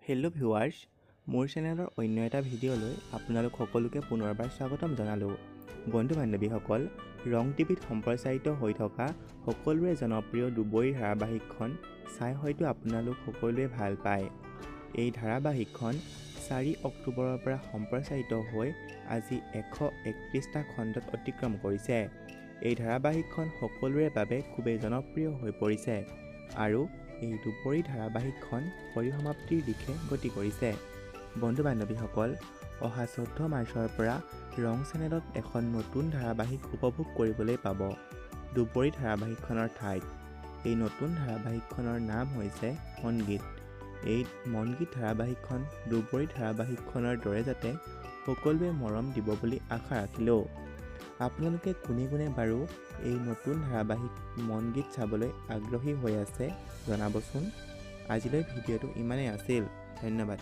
Hello' viewers, মোৰ চেনেলৰ অন্য এটা ভিডিঅ'লৈ আপোনালোক সকলোকে পুনৰবাৰ স্বাগতম জনালোঁ। বন্ধু বান্ধৱীসকল, ৰং টিভিত সম্প্ৰচাৰিত হৈ থকা সকলোৰে জনপ্ৰিয় দুবৰি ধাৰাবাহিকখন চাই হয়তো আপোনালোক সকলোৱে ভাল পায়। এই ধাৰাবাহিকখন 4 অক্টোবৰৰ পৰা সম্প্ৰচাৰিত হৈ আজি 131টা খণ্ডত অতিক্ৰম কৰিছে। এই ধাৰাবাহিকখন সকলোৰে বাবে খুবেই জনপ্ৰিয় হৈ পৰিছে আৰু এই দুবৰি ধাৰাবাহিকখন পৰিসমাপ্তিৰ দিশে গতি কৰিছে। বন্ধু বান্ধৱীসকল, অহা 14 মাৰ্চৰ পৰা ৰং চেনেলত এখন নতুন ধাৰাবাহিক উপভোগ কৰিবলৈ পাব দুবৰি ধাৰাবাহিকখনৰ ঠাইত। এই নতুন ধাৰাবাহিকখনৰ নাম হৈছে মনগীত। এই মনগীত ধাৰাবাহিকখন দুবৰি ধাৰাবাহিকখনৰ দৰে যাতে সকলোৱে মৰম দিব বুলি আশা ৰাখিলোঁ। আপোনালোকে কোনে কোনে বাৰু এই নতুন ধাৰাবাহিক মনগীত চাবলৈ আগ্ৰহী হৈ আছে জনাবচোন। আজিলৈ ভিডিঅ'টো ইমানেই আছিল, ধন্যবাদ।